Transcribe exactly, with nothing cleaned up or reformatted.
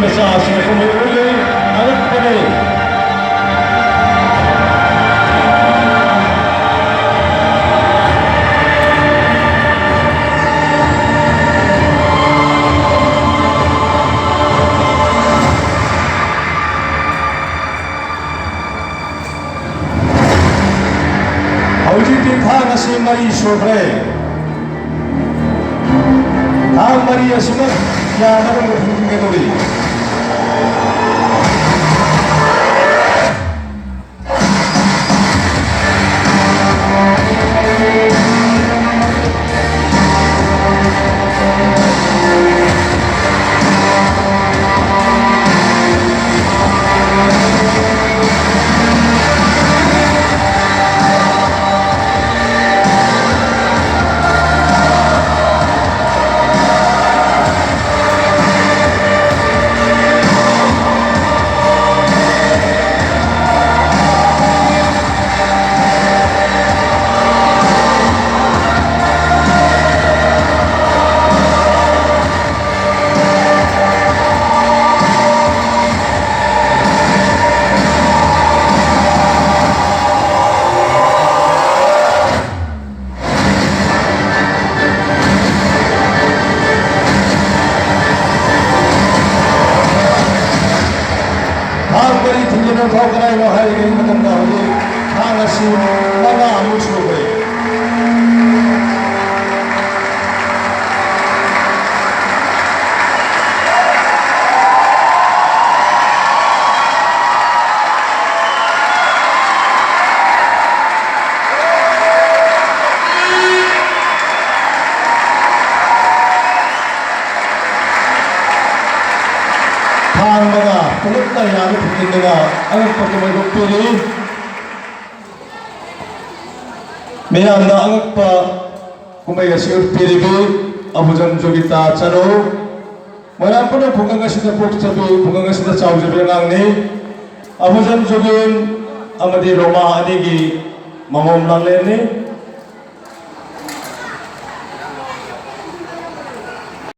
ꯃꯆꯥꯁꯤꯡ ꯀꯨꯝꯍꯩ ꯎꯠꯂꯤ꯫ ꯑꯉꯛꯄꯅꯤ꯫ ꯍꯧꯖꯤꯛꯇꯤ ꯊꯥꯡ ꯑꯁꯤ ꯃꯔꯤ ꯁꯨꯈ꯭ꯔꯦ꯫ ꯊꯥꯡ ꯃꯔꯤ ꯑꯁꯤꯃꯛ ꯌꯥꯅꯕ ꯍꯣꯠꯅꯒꯗꯧꯔꯤ꯫ ꯊꯥꯡ ꯃꯔꯤ ꯊꯤꯡꯖꯤꯟꯕ ꯐꯥꯎ ꯀꯗꯥꯏꯅꯣ ꯍꯥꯏꯔꯤꯉꯩ ꯃꯇꯝꯗ ꯍꯧꯖꯤꯛ ꯊꯥꯡ ꯑꯁꯤ ꯃꯉꯥ ꯑꯃꯨꯛ ꯁꯨꯈ꯭ꯔꯦ꯫ ꯊꯥꯡ ꯃꯉꯥ ꯄꯨꯂꯞꯅ ꯌꯥꯅ ꯊꯤꯡꯖꯤꯟꯗꯨꯅ ꯑꯉꯛꯄ ꯀꯨꯝꯍꯩ ꯎꯠꯄꯤꯔꯤ꯫ ꯃꯤꯌꯥꯝꯅ ꯑꯉꯛꯄ ꯀꯨꯝꯍꯩ ꯑꯁꯤ ꯎꯠꯄꯤꯔꯤꯕꯤ ꯑꯕꯨꯖꯝ ꯖꯣꯒꯤꯇꯥ ꯆꯅꯨ, ꯃꯣꯏꯔꯥꯡ ꯄꯨꯝꯅꯃꯛ ꯈꯨꯡꯒꯪ ꯑꯁꯤꯗ ꯄꯣꯛꯆꯕꯤ, ꯈꯨꯡꯒꯪ ꯑꯁꯤꯗ ꯆꯥꯎꯖꯕꯤ ꯑꯉꯥꯡꯅꯤ꯫ ꯑꯕꯨꯖꯝ ꯖꯣꯒꯤꯟ ꯑꯃꯗꯤ ꯔꯣꯃꯥ ꯑꯅꯤꯒꯤ ꯃꯃꯣꯝ ꯂꯥꯡꯂꯦꯟꯅꯤ꯫